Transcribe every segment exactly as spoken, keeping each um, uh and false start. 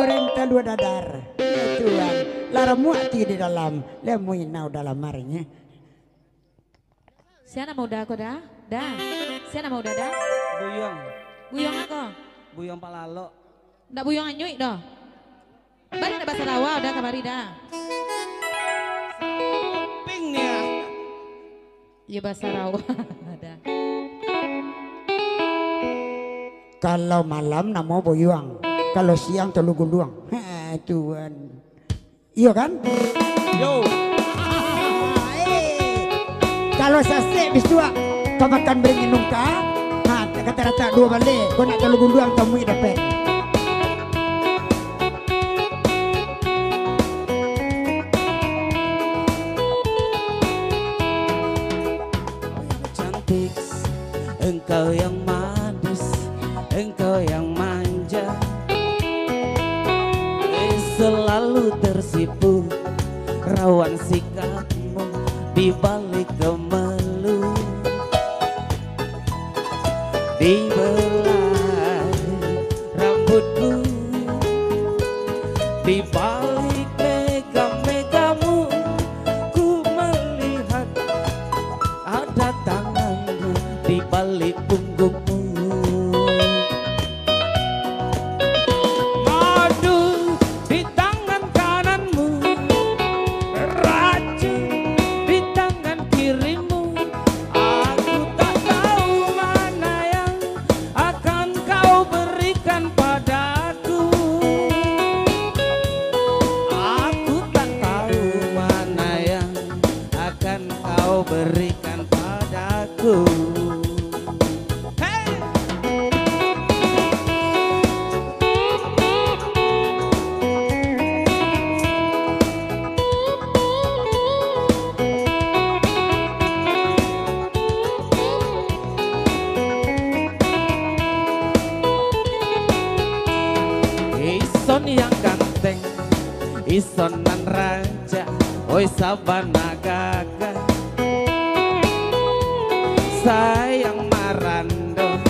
Goreng talua dadar. Ya Tuhan. Lah ramuak ti di dalam. Lah muinau dalam arinyo. Sia namo Uda ko, Da? Da. Sia namo Uda, Da? Buyuang. Buyuang ako? Buyuang Palalok. Ndak Buyuang Anyuik doh. Bari ndak basarawa Uda kamari, Da? Ping ni ah. Iyo basarawa, Da. Kalau malam namo Buyuang, kalau siang Tolu Guluang. Ha, Tuhan. Iyo kan? Yo. Eh, kalau sasek bisuak ka makan baringin nungka, ha, kata ratak duo baleh, kau nak Tolu Guluang tamui dapek. Cantik, engkau yang manis, engkau yang manja. Eh, selalu tersipu rawan sikapmu di balik kemalu. Di belai rambutku, di balik mega-megamu, ku melihat ada tanganmu di balik punggungmu. Madu di tangan kananmu, racun di tangan kirimu. Aku tak tahu mana yang akan kau berikan padaku. Aku tak tahu mana yang akan kau berikan padaku. Hey! Ison yang ganteng, ison nan rancak, oi sabana gagah. Sayang marando,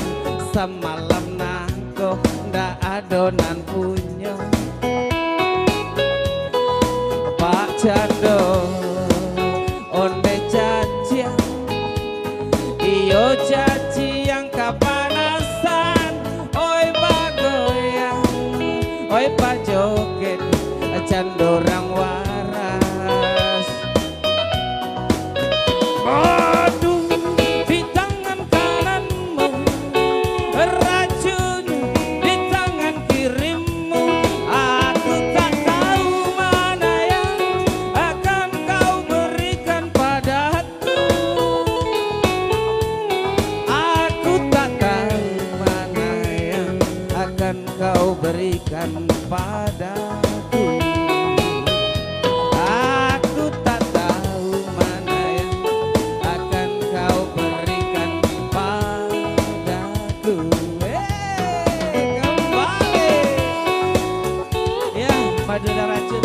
samalam nangko ndak ado nan punyo. Bak cando onde caciang, iyo caciang kapanasan. Oi bagoyang, oi bajoget, cando urang waras. Madu di tangan kananmu, racun di tangan kirimu. Aku tak tahu mana yang akan kau berikan padaku. Aku tak tahu mana yang akan kau berikan padaku. Aku tak tahu mana yang akan kau berikan padaku. Eh, kembali. Ya, Madura Racun.